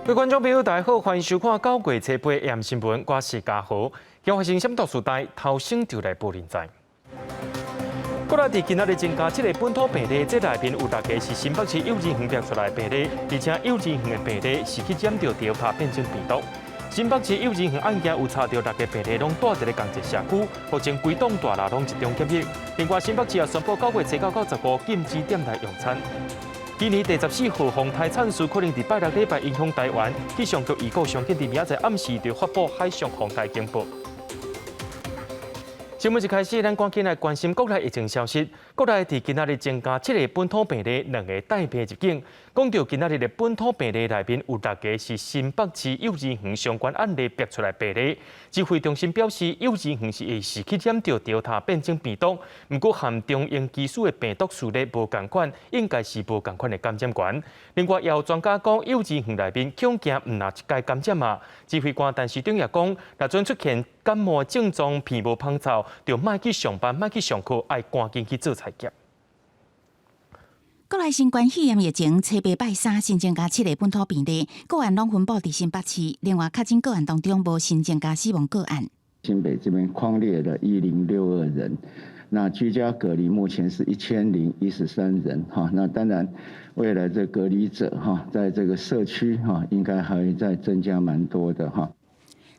各位觀眾朋友，大家好，歡迎收看9月初八AM 新聞，我是嘉豪。今發生啥物大事代，頭先就來報您知。國內佇今仔日增加七个本土病例，這內面有六个是新北市幼稚園爆出來病例，而且幼稚園的病例是去染著德爾塔變種病毒。新北市幼稚園案件有查著六个病例，攏蹛佇咧仝一个社區，目前規棟大樓攏集中檢疫。另外，新北市也宣布9月初9到15禁止店內用餐。今年第14號風颱燦斯可能佇拜六禮拜影響台灣，氣象局預告上緊佇明仔載暗時就發布海上風台警報。新聞一開始，咱趕緊來關心國內疫情消息。國內佇今仔日增加七个本土病例，兩个帶病入境。講著今仔日的本土病例內面有六个是新北市幼兒園相關案例爆出來病例。指揮中心表示，幼兒園是會是去染著德爾塔變種病毒，毋過和中英機師的病毒序列無仝款，應該是無仝款的感染源。另外，也有專家講，幼兒園內面恐驚毋若一擺感染啊。指揮官陳時中也講，若陣出現感冒症狀、鼻無芳臭，就莫去上班、莫去上課，愛趕緊去做採檢。國內新冠肺炎疫情，初八拜三新增加七个本土病例，個案攏分布佇新北市。另外，確診個案當中無新增加死亡個案。新北這邊匡列了1062人，那居家隔離目前是1013人，哈，那當然未來這隔離者哈，在這個社區哈，應該還會再增加蠻多的哈。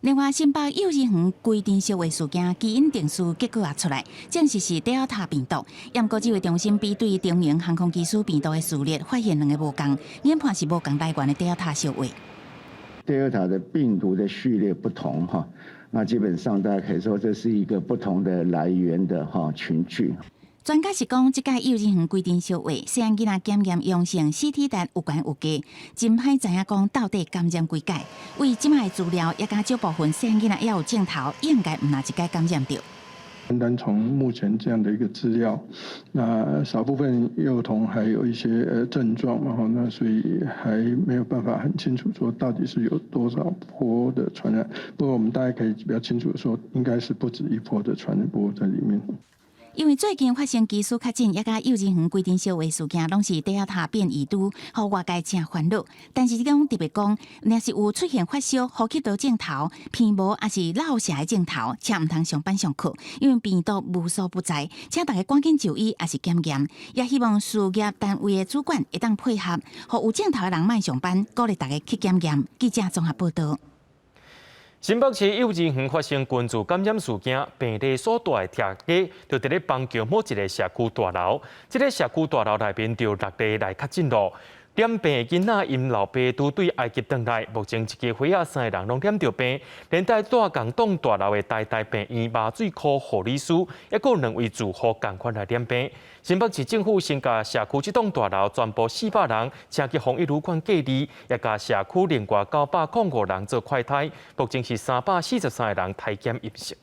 另外，新北幼兒園規陣相話事件基因定序結果也出來，證實是德爾塔病毒。毋過指揮中心比對長榮航空機師病毒的序列，發現兩個無仝，研判是無仝來源的德爾塔相話。德爾塔的病毒的序列不同哈，那基本上大家可以說這是一個不同的來源的哈群聚。專家是講，這擺幼稚園規陣相話，細漢囡仔檢驗陽性，CT 值有懸有低，真歹知影講到底感染幾擺。為這擺的資料，也佮少部分細漢囡仔也有症頭，應該毋若一擺感染著。單單從目前這樣的一個資料，那少部分幼童還有一些症狀嘛，那所以還沒有辦法很清楚說到底是有多少波的傳染。不過我們大概可以比較清楚說，應該是不止一波的傳播在裡面。因為最近發生機師確診，也佮幼稚園規陣相話事件，攏是德爾塔變異株，予外界誠煩惱。但是這種特別講，若是有出現發燒、呼吸道症頭、鼻毛抑是落涎的症頭，請毋通上班上課，因為病毒無所不在，請大家趕緊就醫抑是檢驗。也希望事業單位的主管會當配合，予有症頭的人莫上班，鼓勵大家去檢驗。記者綜合報道。新北市幼稚園發生群聚感染事件，病例所蹛的趯家就佇咧邦橋某一个社區大樓，這个社區大樓內面就有六例來確診囉。染病的囡仔𪜶老爸拄對埃及轉來，目前一家伙仔三个人攏染著病，連帶蹛仝棟大樓的台大病院麻醉科護理師，抑閣有兩位住戶仝款來染病。新北市政府先共社區這棟大樓全部400人請去防疫旅館隔離，也共社區另外905人做快篩，目前是343个人篩檢陰性。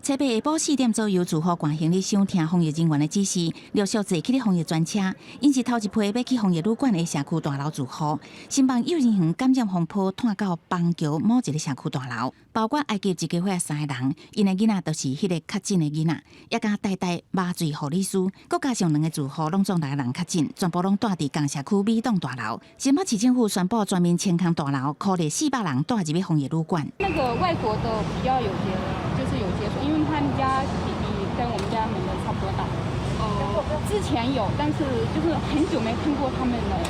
初八下晡4點左右，住戶掛行李箱，聽防疫人員的指示，陸續坐起咧防疫專車。𪜶是頭一批欲去防疫旅館的社區大樓住戶。新北幼稚園感染風波湠到邦橋某一个社區大樓，包括埃及一家伙三个人，𪜶的囡仔就是彼个確診的囡仔，也佮台大麻醉護理師，閣加上兩个住戶，攏總六个人確診，全部攏蹛佇仝社區米棟大樓。新北市政府宣布全面清空大樓，鼓勵400人蹛入去防疫旅館。那個外國的比較有接，就是有接觸，因為他們家弟弟跟我們家門的差不多大。哦，之前有，但是就是很久沒看過他們了，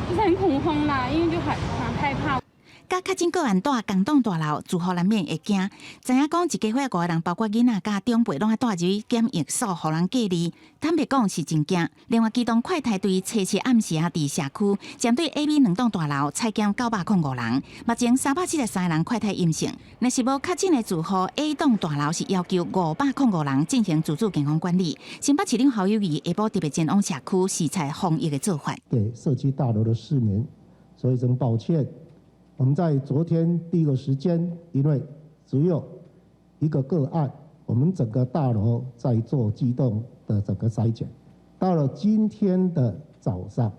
就是很恐慌啦，因為就很很害怕。佮確診個案蹛仝棟大樓，住戶難免會驚。知影講一家伙五个人，包括囡仔佮長輩，攏愛蹛入去檢疫所，予人隔離。坦白講是真驚。另外，機動快篩隊初七暗時啊，佇社區針對 A、B 兩棟大樓採檢905人，目前343人快篩陰性。若是無確診的住戶，A 棟大樓是要求505人進行自主健康管理。新北市長侯友宜下晡特別前往社區視察防疫的做法。給社區大樓的市民說一聲抱歉。我們在昨天第一個時間，因為只有一個個案，我們整個大樓在做機動的整個篩檢。到了今天的早上，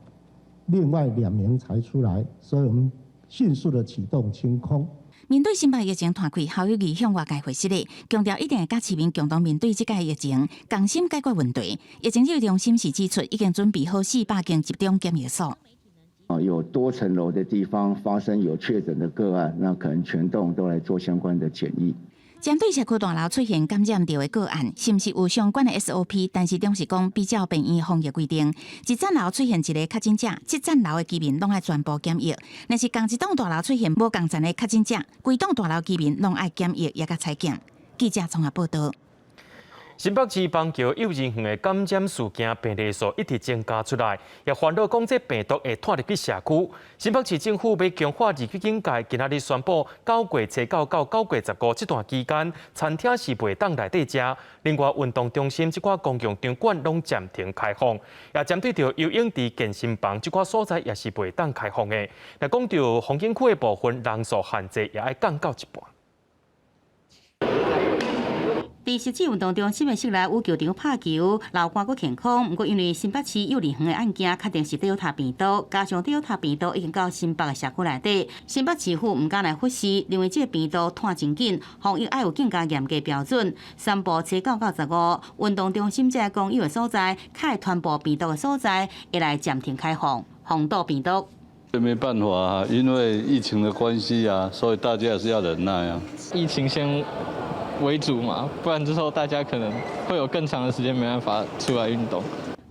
另外兩名才出來，所以我們迅速的啟動清空。面對新北疫情湠開，侯友宜向外界回釋咧，強調一定會佮市民共同面對這擺疫情，仝心解決問題。疫情指揮中心是指出，已經準備好400間集中檢疫所。啊，有多層樓的地方發生有確診的個案，那可能全棟都來做相關的檢疫。針對社區大樓出現感染著的個案，是毋是有相關的 SOP？但是總是講比照病院防疫規定，一層樓出現一个確診者，這層樓的居民攏愛全部檢疫；若是仝一棟大樓出現無仝層的確診者，規棟大樓居民攏愛檢疫，也佮採檢。記者綜合報導。新北市邦橋幼兒園的感染事件病例數一直增加出來，也煩惱講這病毒會傳入去社區。新北市政府欲強化二級警戒，今仔日宣布9月初九到9月15這段期間，餐廳是袂當內底食。另外，運動中心這寡公共場館攏暫停開放，也針對著游泳池、健身房這寡所在也是袂當開放的。若講著風景區的部分人數限制，也愛降到一半。佇實際運動中心的室內羽球場拍球，樓關閣健康。毋過因為新北市幼兒園的案件確定是 Delta 病毒，加上 Delta 病毒已經到新北的社區內底，新北市府毋敢來忽視，認為這个病毒傳真緊，防疫愛有更加嚴格標準。宣布初九到十五，運動中心這个公有的所在，較會傳播病毒的所在，會來暫停開放，防堵病毒。這沒辦法啊，因為疫情的關係啊，所以大家也是要忍耐啊。疫情先為主嘛，不然之後大家可能會有更長的時間沒辦法出來運動。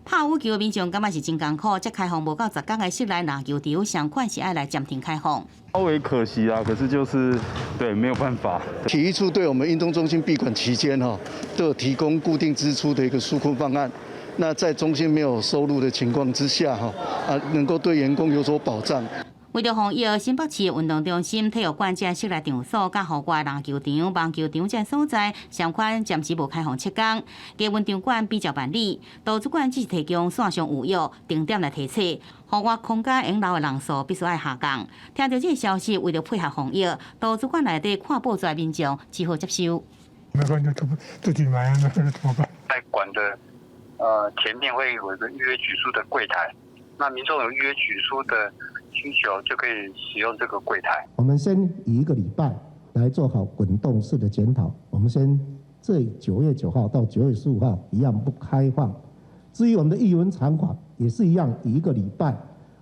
拍羽球的民眾感覺是真艱苦，才開放無夠10工的室內籃球場，相款是愛來暫停開放。稍微可惜啊，可是就是對，沒有辦法。體育處對我們運動中心閉館期間哈，都有提供固定支出的一個紓困方案。那在中心沒有收入的情況之下哈，啊，能夠對員工有所保障。為著防疫，新北市運動中心、體育館這室內場所、佮戶外籃球場、網球場這所在，相款暫時無開放七工。加運動館比照辦理，圖書館只是提供線上預約、定點來提冊。戶外空間用樓的人數必須愛下降。聽著這个消息，為著配合防疫，圖書館內底看報紙的民眾只好接受。沒關係，就自己買啊，那怎麼辦？在館的前面會有一個預約取書的櫃檯，那民眾有預約取書的需求就可以使用這個櫃檯。我們先以一個禮拜來做好滾動式的檢討。我們先這9月9號到9月15號一樣不開放。至於我們的藝文場館也是一樣，以一個禮拜，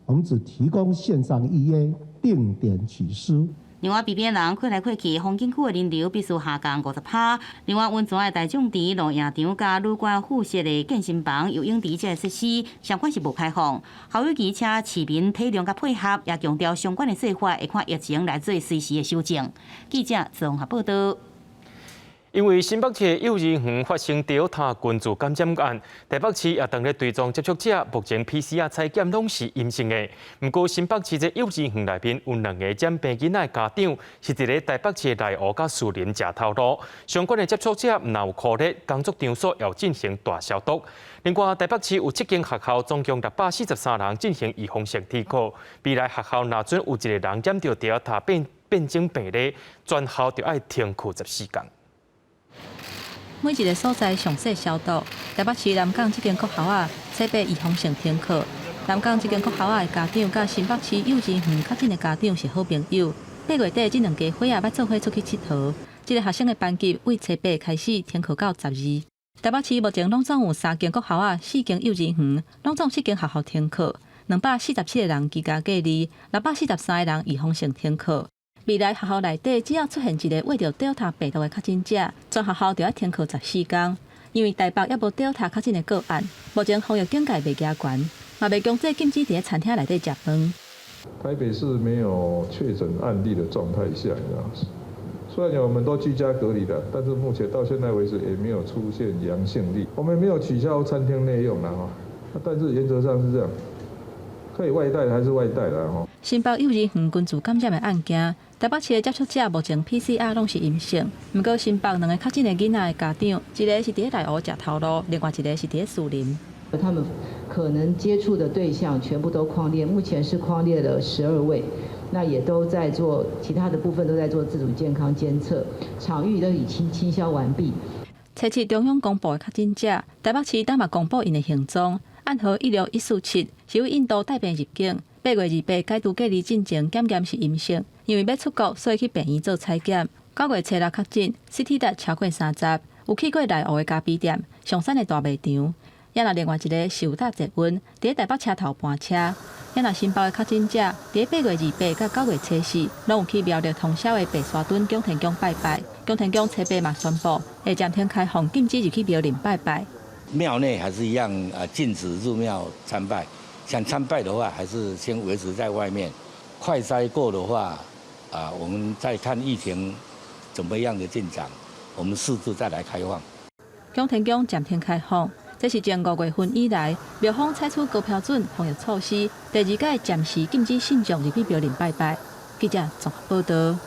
我們只提供線上預約、定點取書。另外，邊邊人開來開去，風景區的人流必須下降50%。另外，溫泉的大眾池、露營場佮旅館附設的健身房、游泳池這个設施，相款是無開放。侯友宜請市民體諒佮配合，也強調相關的做法會看疫情來做隨時的修正。記者綜合報導。因為新北市幼兒園發生 Delta 群組感染案，台北市也當咧追蹤接觸者，目前 PCR 採檢攏是陰性的。毋過新北市這幼兒園內面有兩個染病囡仔的家長，是佇咧台北市內湖佮士林食頭路，相關的接觸者若有酷熱，工作場所要進行大消毒。另外，台北市有七間學校，總共643人進行預防性停課。未來學校若準有一个人染著 Delta 變種病例，全校就愛停課14工。每一个所在詳細消毒。台北市南港這間國校仔，初八預防性停課。南港這間國校仔的家長佮新北市幼兒園確診的家長是好朋友。8月底，這兩家伙仔捌做伙出去𨑨迌。這个學生的班級對初八開始停課到12。台北市目前攏總有三間國校仔、四間幼兒園，攏總七間學校停課，247個人居家隔離，643個人預防性停課。未來學校內底只要出現一個秽著 Delta 病毒的確診者，全學校就愛停課14工。因為台北猶無 Delta 確診的個案，目前防疫警戒袂加懸，嘛袂強制禁止佇咧餐廳內底食飯。台北市沒有確診案例的狀態下，你知道，雖然我們都居家隔離的，但是目前到現在為止也沒有出現陽性例。我們沒有取消餐廳內用啦，哈，但是原則上是這樣，可以外帶還是外帶啦，吼。新北幼兒園群聚感染的案件，台北市的接觸者目前 PCR 攏是陰性。毋過新北兩个確診的囡仔的家長，一个是佇咧內湖食頭路，另外一个是佇咧士林。他們可能接觸的對象全部都匡列，目前是匡列了12位，那也都在做其他的部分，都在做自主健康監測，場域都已經清消完畢。初七中央公布的確診者，台北市當嘛公布𪜶的行蹤，案號16147，是對印度帶病入境。8月28解除隔離進前檢驗是陰性，因為欲出國，所以去病院做採檢。9月初六確診，CT 值超過30，有去過內湖的咖啡店、松山的大賣場。也若另外一个是有搭捷運，佇咧台北車頭班車。遐若新北的確診者，佇8月28佮9月初四，攏有去苗栗通霄的白沙屯蔣天宮拜拜。蔣天宮初八嘛宣布，會暫停開放，禁止入去廟裡拜拜。廟內還是一樣啊，禁止入廟參拜。想參拜的話，還是先維持在外面。快篩過的話，啊，我們再看疫情怎麼樣的進展，我們適度再來開放。蔣天宮暫停開放，這是自5月份以來，廟方採取高標準防疫措施，第二擺暫時禁止信眾入去廟裡拜拜。記者綜合報道。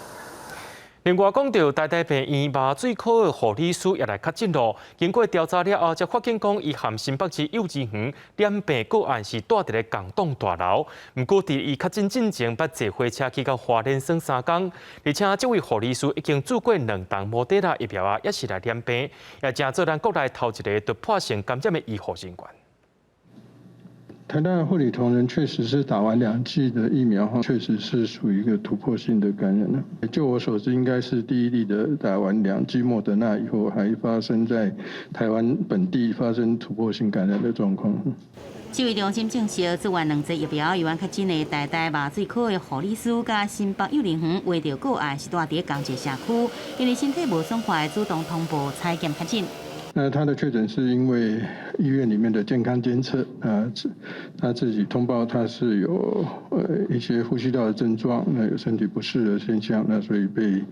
另外，講到台大病院麻醉科的護理師也來確診囉。經過調查了後，才發現講伊和新北市幼稚園染病個案是蹛佇咧仝棟大樓。毋過，佇伊確診進前，捌坐火車去到花蓮耍三工，而且這位護理師已經注過兩劑莫德納疫苗啊，猶是來染病，也成做咱國內頭一个突破性感染的醫護人員。台大護理同仁確實是打完兩劑的疫苗後，確實是屬於一個突破性的感染了。就我所知，應該是第一例的打完兩劑莫德納以後，還發生在台灣本地發生突破性感染的狀況。指揮中心證實，注完兩劑疫苗猶原確診的台大麻醉科的護理師，佮新北幼兒園懷著個案是蹛佇仝一个社區，因為身體無爽快，主動通報採檢確診。那他的確診是因為醫院裡面的健康監測，啊，他自己通報他是有一些呼吸道的症狀，那有身體不適的現象，那所以被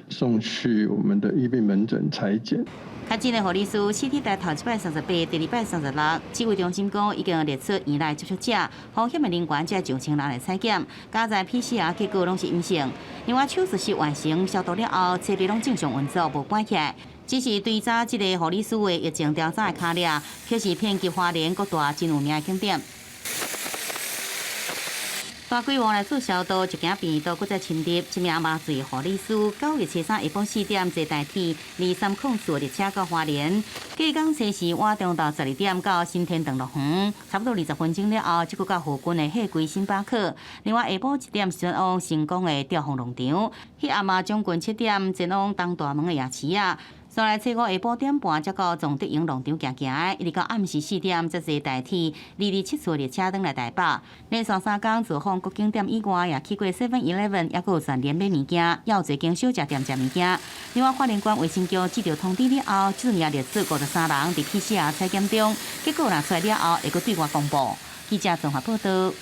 送去我們的醫病門診採檢。確診的護理師，CT 值頭一擺38，第二擺36。指揮中心講已經列出院內接觸者、風險的人員，這上千人來採檢，加在 PCR 結果攏是陰性。另外手術室完成消毒了後，設備攏正常運作，無關起來。只是追查這个護理師的疫情調查的跤跡，卻是遍及花蓮各大真有名的景點。大規模來做消毒，一行病毒閣再侵入。這名麻醉護理師9月初三下晡4點坐台鐵2304列車到花蓮，隔工初四晚中晝12點到新天堂樂園，差不多20分鐘了後，這閣到附近的貨櫃星巴克。另外下晡1點時陣往成功的兆豐農場，彼暗嘛將近7點前往東大門的夜市仔。煞來初五下晡點半，才到崇德營農場行行，一直到暗時4點，才坐台鐵227列車轉來台北。連續三工造訪各景點以外，也去過 Seven Eleven，猶閣有全聯買物件，猶有一間小食店食物件。另外，花蓮縣衛生局接到通知了後，這陣也列出53人佇 PCR 採檢中，結果若出來了後，會閣對外公布。記者綜合報道。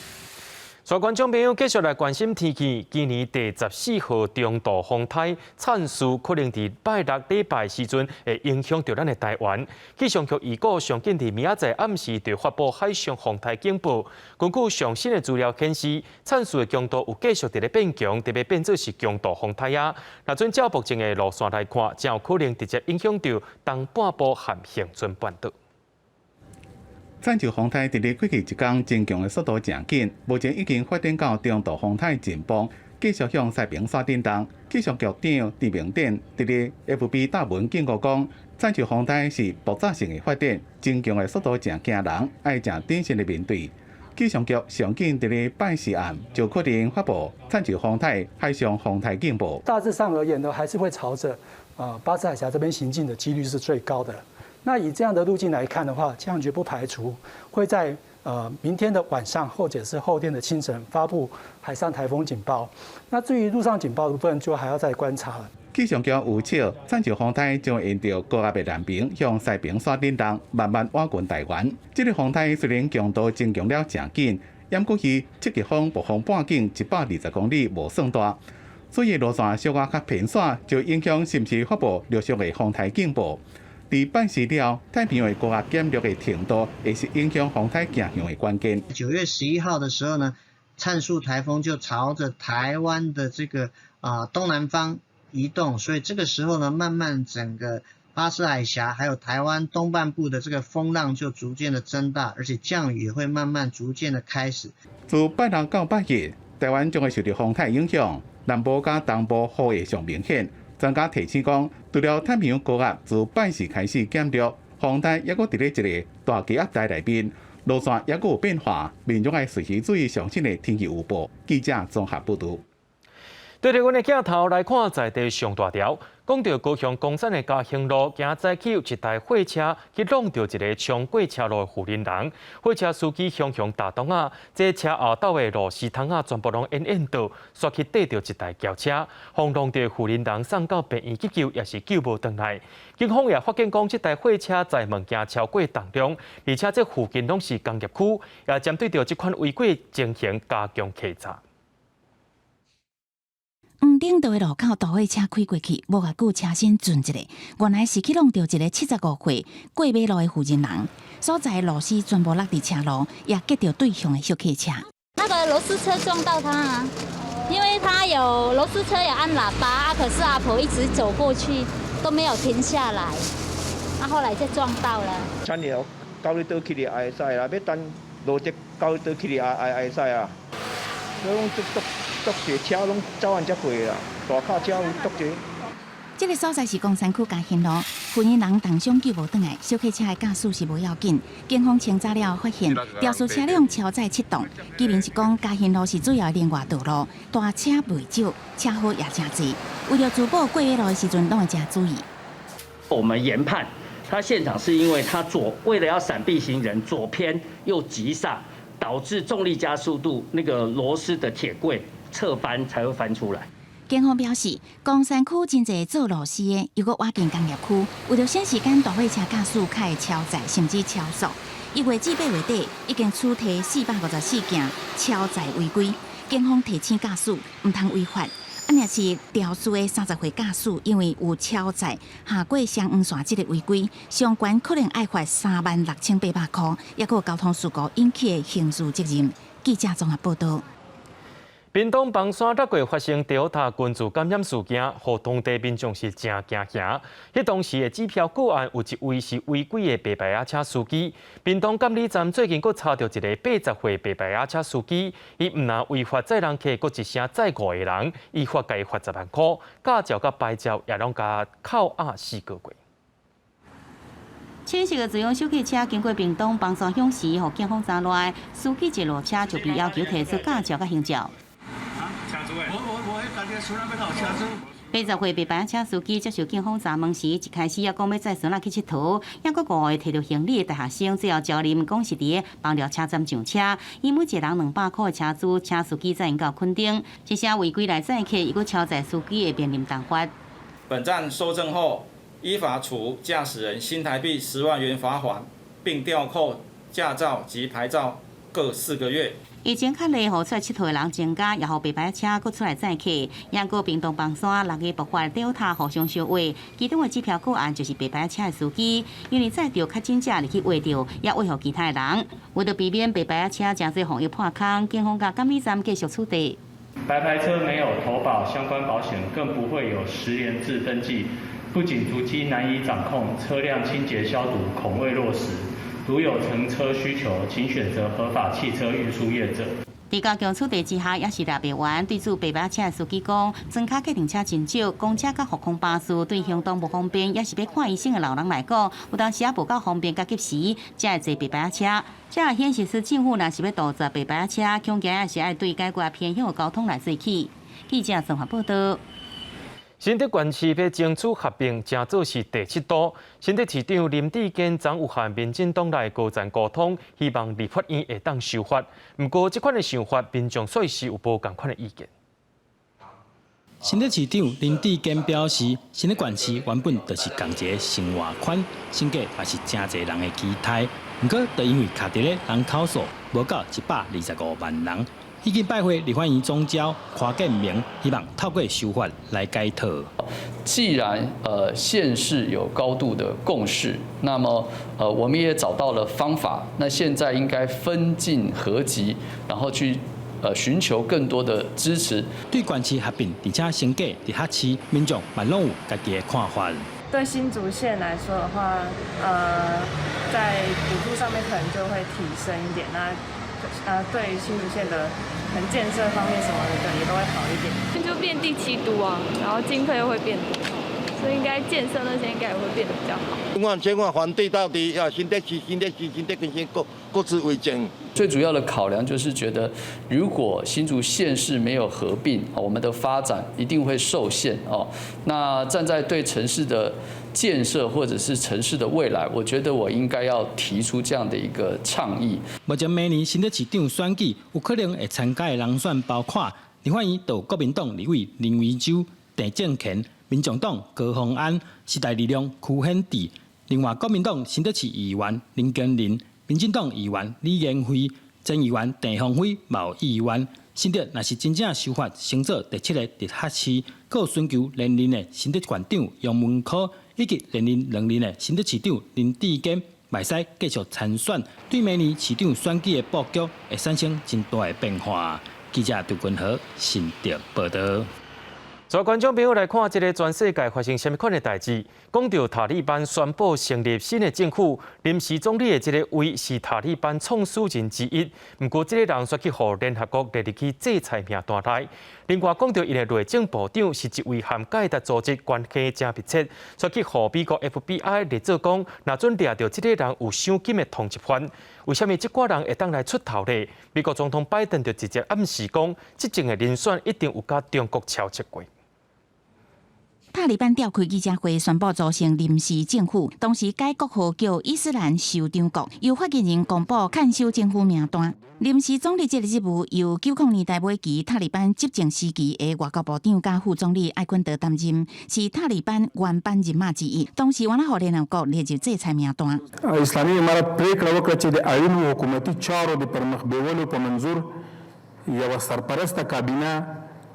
所以觀眾朋友繼續來關心天氣。今年第14號中度風颱燦樹可能佇拜六禮拜時陣會影響著咱的台灣。氣象局預估上緊佇明仔載暗時就發布海上風颱警報。根據上新的資料顯示，燦樹的強度有繼續佇咧變強，特別變做是強度風颱啊。若準照目前的路線來看，真有可能直接影響著東半部和恆春半島。燦樹風颱佇咧過去一工增強的速度誠緊，目前已經發展到中度風颱陣風，繼續向西爿線振動。氣象局長陳明典佇咧 FB 貼文警告講，燦樹風颱是爆炸性的發展，增強的速度誠驚人，愛誠謹慎的面對。氣象局上緊佇咧拜四暗就可能發布燦樹風颱海上風颱警報。大致上而言呢，還是會朝著巴士海峽這邊行進的幾率是最高的。那以這樣的路徑來看的話，氣象局不排除會在明天的晚上或者是後天的清晨發布海上颱風警報。那至於陸上警報的部分，就還要再觀察了。氣象局預測，燦樹風颱將沿著高壓的南爿向西爿線振動，慢慢倚近台灣。這个風颱雖然強度增強了誠緊，毋過伊七級風暴風半徑120公里無算大，所以路線小可較偏徙，就影響是毋是發布陸上的風颱警報。佇拜四了，太平洋的高壓減弱的程度，會是影響風颱行向的關鍵。 9月11號的時候呢，燦樹颱風就朝着台灣的這個東南方移動，所以這個時候呢，慢慢整個巴士海峽還有台灣東半部的這個風浪就逐漸的增大，而且降雨也會慢慢逐漸的開始。自拜六到拜日，台灣將會受著風颱影響，南部佮東部雨會上明顯。專家提醒講，除了太平洋高壓自拜四開始減弱，風台猶閣佇咧一個大低壓帶內面，路線猶閣有變化，民眾愛隨時注意上新的天氣預報。記者綜合報導。對著阮的鏡頭來看，在地上大條。講到高雄岡山的嘉興路，今早起有一台貨車去挵著一个衝過車路的婦人人，貨車司機雄雄打擋仔，這車後斗的螺絲筒仔全部攏淹淹倒，煞去綴著一台轎車，予挵著婦人人送到病院急救，也是救無轉來。警方也發現講，這台貨車載物件超過重量，而且這附近攏是工業區，也針對著這款違規情形加強稽查。黃頂道的路口，大貨車開過去，無偌久車身轉一下，原來是去挵著一个75歲過馬路的婦人人，所在的螺絲全部落佇車路，也擊著對向的小客車。那個螺絲車撞到他啊，因為他有螺絲車有按喇叭，可是阿婆一直走過去都沒有停下來，啊，後來就撞到了。產業交你倒去也會使啦，欲等落節交倒去也會使啊。所以講足足足濟車攏走按遮過啦，大卡車有足濟。這个所在是岡山區嘉興路，婦人人重傷救無轉來，小客車的駕駛是無要緊。警方清查了後發現，肇事車輛超載七棟。居民是講嘉興路是主要的連外道路，大車袂少，車禍也誠濟。為著自保過馬路的時陣，攏會誠注意。我們研判，他現場是因為他左為了要閃避行人，左偏又急剎，導致重力加速度那個螺絲的鐵櫃側翻才會翻出來。警方表示，岡山區真濟做螺絲的，又閣倚近工業區，為著省時間，大貨車駕駛較會超載甚至超速。1月至8月底，已經處提454件超載違規。警方提醒駕駛毋通違法。啊，若是肇事的30歲駕駛，因為有超載下過雙黃線這个違規，相關可能愛罰36,800箍，抑閣有交通事故引起的刑事責任。記者綜合報導。屏東枋山6月發生 Delta 群組感染事件，予當地民眾是誠驚嚇。彼當時的指標個案有一位是違規的白牌仔車司機。屏東監理站最近閣查著一个80歲白牌仔車司機，伊毋但違法載人客，閣一聲載五个人，依法共伊罰10萬箍，駕照佮牌照也攏共扣押4個月。淺色的自用小客車經過屏東枋山鄉時，予警方查來，司機一落車就被要求提出駕照佮行照。80歲白牌車司機接受警方查問時，一開始猶講欲載孫仔去𨑨迌，猶閣五个提著行李的大學生，最後招認講是佇枋寮車站上車，以每一個人200箍的車資，請司機載𪜶到墾丁。這聲違規來載客，又閣超載司機會面臨重罰。本站搜證後，依法處駕駛人新台幣10萬元罰款，並吊扣駕照及牌照各4個月。疫情較厲，予出來𨑨迌的人增加，也予白牌車閣出來載客。也閣屏東枋山6月爆發 Delta 互相相話，其中的指標個案就是白牌車的司機，因為載著確診者入去畫著，也畫予其他的人。為著避免白牌車誠濟防疫破空，警方佮監理站繼續取締。白牌車沒有投保相關保險，更不會有實聯制登記，不僅足跡難以掌控，車輛清潔消毒恐未落實。如有乘車需求，請選擇合法汽車運輸業者。佇加強取締之下，也是特別員對做白牌車的司機講，裝卡計程車真少，公車佮復康巴士對行動無方便，也是欲看醫生的老人來講，有當時仔無夠方便佮及時，才會坐白牌車。這顯示出政府若是欲杜絕白牌車，恐驚也是愛對解決偏鄉的交通來做起。記者綜合報導。新竹縣市欲爭取合併，成做是第七都。新竹市長林智堅昨有和民進黨內高層溝通，希望立法院會當修法。毋過，這款的想法，民眾煞是有無仝款的意見。新竹市長林智堅表示，新竹縣市原本就是仝一个生活圈，新竹嘛是誠濟人的期待。毋過，就因為卡佇咧人口數無夠125萬人。已經拜會立法院總召柯建銘，希望透過修法來解套。既然縣市有高度的共識，那麼我們也找到了方法，那現在應該分進合擊，然後去尋求更多的支持。對縣市合併，而且新竹直轄市民眾嘛攏有家己的看法。對新竹縣來說的話，在補助上面可能就會提升一點。那對新竹縣的可能建設方面什麼的，也都會好一點。就變第七都啊，然後經費又會變多，所以應該建設那些應該也會變得比較好。我千萬反對到底啊！新竹市、新竹市、新竹縣各各自為政。最主要的考量就是覺得，如果新竹縣市沒有合併，我們的發展一定會受限哦。那站在對城市的建設或者是城市的未來，我覺得我應該要提出這樣的一個倡議。目前明年新竹市長選舉有可能會參加的人選包括立法院有國民黨立委林為洲、鄭正權、民眾黨高虹安、時代力量柯顯智，另外國民黨新竹市議員林耕仁、民進黨議員李延輝、前議員鄭鴻輝嘛有意願。新竹若是真正修法成做第七个直轄市，閣有尋求連任的新竹縣長楊文科，以及連任兩任的新竹市長林智堅，嘛會使繼續參選，對明年市長選舉的布局會產生真大的變化。記者杜君豪新竹報導。所以觀眾朋友來看，這个全世界發生啥物款的代誌？講著塔利班宣布成立新的政府，臨時總理的這个位是塔利班創始人之一。毋過，這个人煞去予聯合國列入去制裁名單內。另外，講著𪜶的內政部長是一位和蓋達組織關係誠密切，煞去予美國 FBI 列做講，若準掠著這个人有賞金的通緝犯。為啥物這寡人會當來出頭呢？美國總統拜登就直接暗示講，這陣的人選一定有佮中國交涉過。塔利班召開記者會，宣布組成臨時政府，同時改國號叫伊斯蘭酋長國。由發言人公布看守政府名單。臨時總理這个職務由90年代尾期塔利班執政時期的外交部長佮副總理艾昆德擔任，是塔利班原班人馬之一。當時予聯合國列入制裁名單。 اسلامي امارت پرېکړه وکړه چې د اړینو حکومتي چارو د پرمخ بیولو په منظور یوه سرپرسته کابینه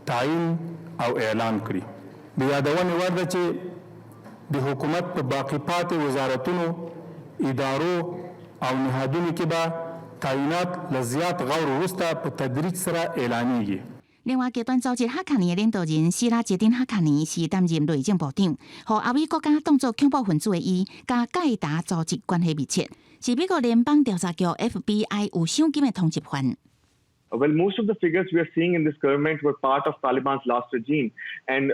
تعیین او اعلان کړي. د یادونې وړ ده چې د حکومت په باقي پاتې وزارتونو، ادارو او نهادونو کې به تعیینات له زیات غور وروسته په تدریج سره اعلانیږي。另外，極端組織哈卡尼的領導人希拉傑丁·哈卡尼是擔任內政部長，予歐美國家當作恐怖分子的伊，佮蓋達組織關係密切，是美國聯邦調查局 FBI 有賞金的通緝犯。 Well, most of the figures we are seeing in this government were part of Taliban's last regime, and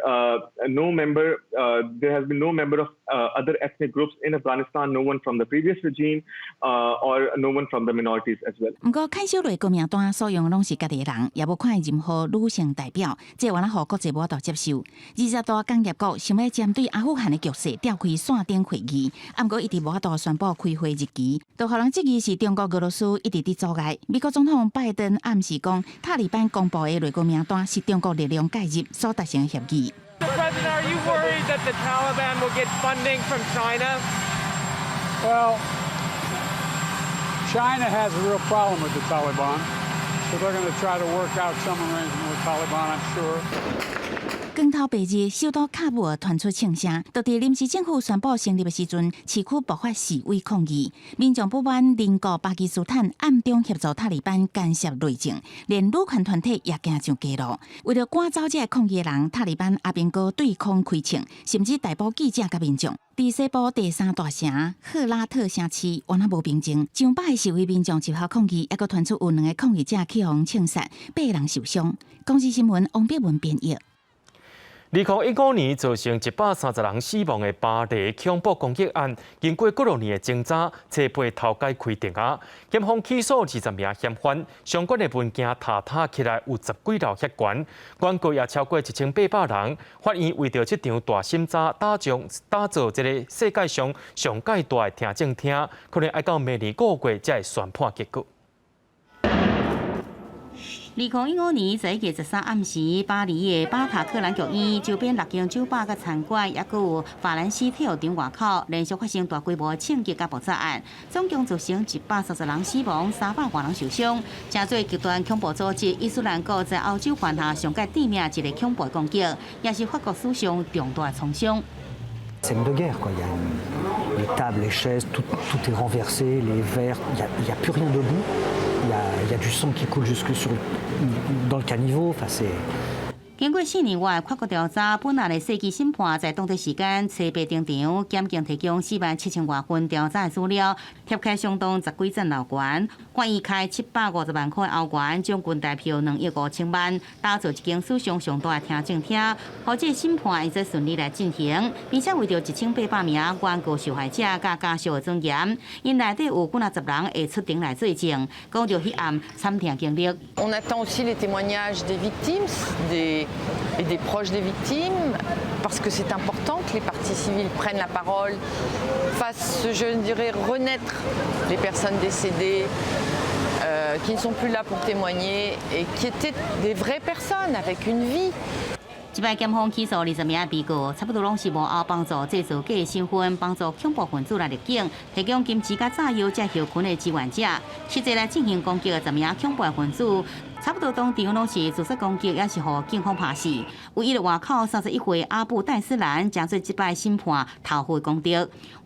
there has been no member of other ethnic groups in Afghanistan, no one from the previous regime, or no one from the minorities as well. 毋過，看守內閣名單所用的攏是家己人，也無看任何女性代表，這予國際無法度接受。20大工業國想欲針對阿富汗的局勢召開線頂會議，毋過一直無法度宣布開會日期，就予人質疑是中國、俄羅斯一直佇阻礙。美國總統拜登暗示講，塔利班公布的內閣名單是中國力量介入所達成的協議。 President, are you worried that the Taliban will get funding from China? Well, China has a real problem with the Taliban, so they're going to try to work out some arrangement with Taliban, I'm sure. 光頭白日，首都喀布爾傳出槍聲，就佇臨時政府宣布成立的時陣，市區爆發示威抗議，民眾不滿鄰國巴基斯坦暗中協助塔利班干涉內政，連女權團體也驚上街路。為著趕走這个抗議的人，塔利班阿兵哥對空開槍，甚至逮捕記者佮民眾。佇西部第三大城赫拉特城市，原來無平靜，上百个示威民眾集合抗議，猶閣傳出有兩个抗議者去予槍殺，八个人受傷。公視新聞王碧文編譯。2015年造成130人死亡的巴黎恐怖攻擊案，經過幾落年的偵查，初八頭擺開庭啊，檢方起訴20名嫌犯，相關的文件查查起來有十幾道血懸，原告也超過1800人。法院為著這場大審查打造這个世界上上蓋大的聽證廳，可能愛到明年5月才會宣判結果。2015年11月13暗時，巴黎的巴塔克蘭劇院周邊六間酒吧佮餐館，猶閣有法蘭西體育場外口，連續發生大規模槍擊佮爆炸案，總共造成130人死亡，300外人受傷。成做極端恐怖組織伊斯蘭國在歐洲犯下上蓋致命一个恐怖攻擊，也是法國史上重大創傷。 Scène de guerre, quoi. Il y a les tables, les chaises, tout, tout est renversé, les verres, il y a plus rien debout. Il y a du sang qui coule jusque dans le caniveau. Enfin, c'est. 經過4年外跨國調查，本案的世紀審判在當地時間初八登場，檢警提供4萬7千外份調查的資料，貼開相當十幾層樓懸，法院開750萬塊歐元，獎金台票2億5千萬，打造一間史上上大的聽證廳，予這个審判會使順利來進行，並且為著1800名原告受害者佮家屬的尊嚴，𪜶內底有幾若十人會出庭來做證，講著彼暗慘痛經歷。 On attend aussi les témoignages des victimes, et des proches des victimes, parce que c'est important que les parties civiles prennent la parole, fassent, je dirais, renaître les personnes décédées, qui ne sont plus là pour témoigner et qui étaient des vraies personnes avec une vie. 這擺檢方起訴20名被告，差不多攏是幕後幫助製造假身份、幫助恐怖分子來入境、提供金錢佮炸藥這後勤的志願者，實際來進行攻擊的十名恐怖分子，差不多當場攏是自殺攻擊，抑是予警方拍死。唯一的活口31歲阿布戴斯蘭，成做這擺審判頭號公敵。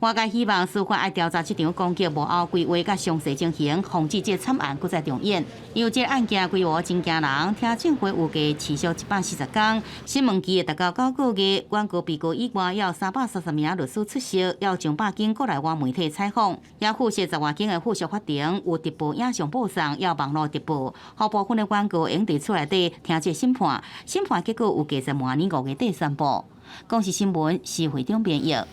外界希望司法愛調查這場攻擊幕後規劃佮詳細情形，防止這慘案閣再重演。因為這個案件規模真驚人，聽證會預計持續140天。審問期會達到9個月，原告被告以外，有330名律師出席，有上百間國內外媒體採訪，也附設10外間的附屬法庭，有直播影像播送，有網路直播。予部分的原告會佇厝內底聽這審判，審判結果預計在明年5月底宣布。公視新聞施會長編譯。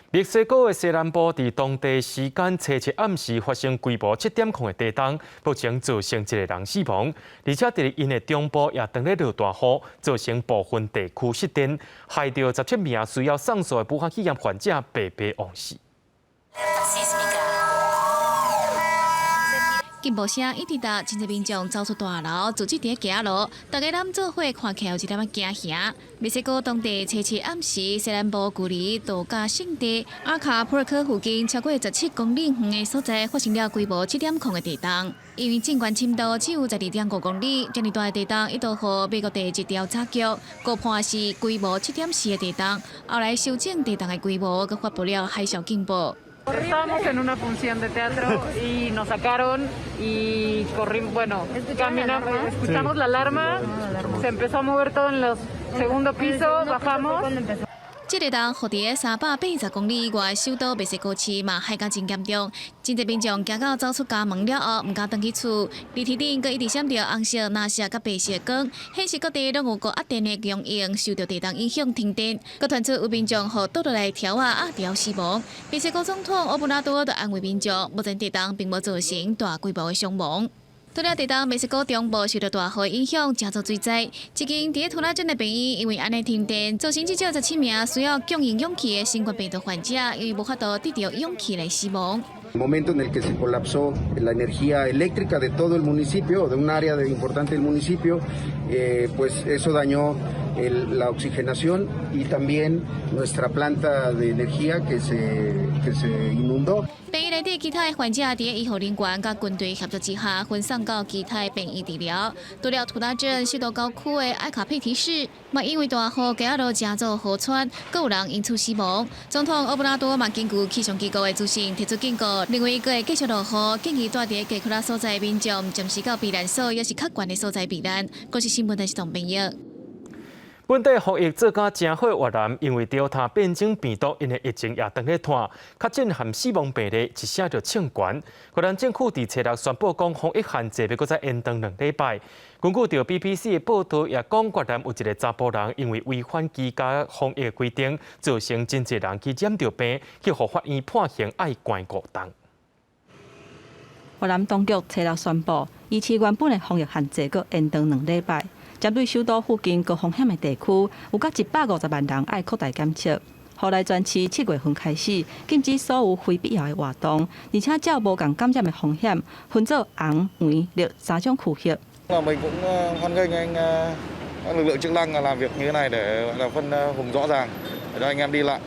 墨西哥的西南部佇當地時間初七暗時發生規模7.0的地動，目前造成一个人死亡，而且佇𪜶的中部也當咧落大雨，造成部分地區失電，害著17名需要送院的武漢肺炎患者白白枉死。警報聲一直到，真濟民眾走出大樓，組織佇咧行路，大家攏做伙看起來有一點仔驚嚇。墨西哥當地初七暗時，西南部距離度假勝地阿卡普爾科附近超過17公里遠的所在，發生了規模7.0的地動。因為震源深度只有12.5公里，這麼大的地動一度予美國地質調查局估判是規模7.4的地動，後來修正地動的規模，閣發布了海嘯警報。 Estábamos en una función de teatro y nos sacaron y corrimos, bueno, caminamos, escuchamos la alarma, se empezó a mover todo en los segundo piso, bajamos. 這個動予佇380公里以外首都墨西哥市嘛，害甲真嚴重，真濟民眾驚到走出家門了後，毋敢轉去厝。離天頂閣一直閃著紅色、藍色佮白色光，顯示各地攏有高壓電的供應受著地動影響停電。閣傳出有民眾予倒落來柱仔壓著死亡。墨西哥總統奧布拉多就安慰民眾，目前地動並無造成大規模的傷亡。除了地動，墨西哥中部受著大雨影響，成做水災。這間佇圖拉鎮的病院因為按呢停電，造成至少17名需要供應氧氣的新冠病毒患者，因為無法度得著氧氣來死亡。 Momento en el que se colapsó la energía eléctrica de todo el municipio, de un área de importante del municipio, pues eso dañó la oxigenación y también nuestra planta de energía que se inundó. 病院內底其他的患者佇醫護人員佮軍隊協助之下，分送到其他的病院治療。除了圖拉鎮首都郊區的埃卡佩提市，嘛因為大雨街仔路成做河川，閣有人因此死亡。總統奧布拉多嘛根據氣象機構的資訊提出警告，認為閣會繼續落雨，建議住佇低窪所在的民眾暫時到避難所，抑是較懸的所在避難。公視新聞電視台編譯。本地防疫做甲誠好越南，因為 Delta 變種病毒，𪜶的疫情也當咧拖，確診和死亡病例一聲就衝懸。越南政府佇初六宣布講，防疫限制欲閣再延長2禮拜。根據著 BBC 的報導，也講越南有一个查埔人因為違反居家防疫規定，造成真濟人去染著病，去予法院判刑愛關5冬。越南當局初六宣布，維持原本的防疫限制，閣延長2禮拜。針對首都附近高風險的地區，有甲150萬人愛擴大檢測。予來全市7月份開始禁止所有非必要的活動，而且照無仝感染的風險，分做紅、黃、綠三種區域。 Là mình cũng hoan nghênh anh các lực lượng chức năng làm việc như thế này để là phân vùng rõ ràng để cho anh em đi lại.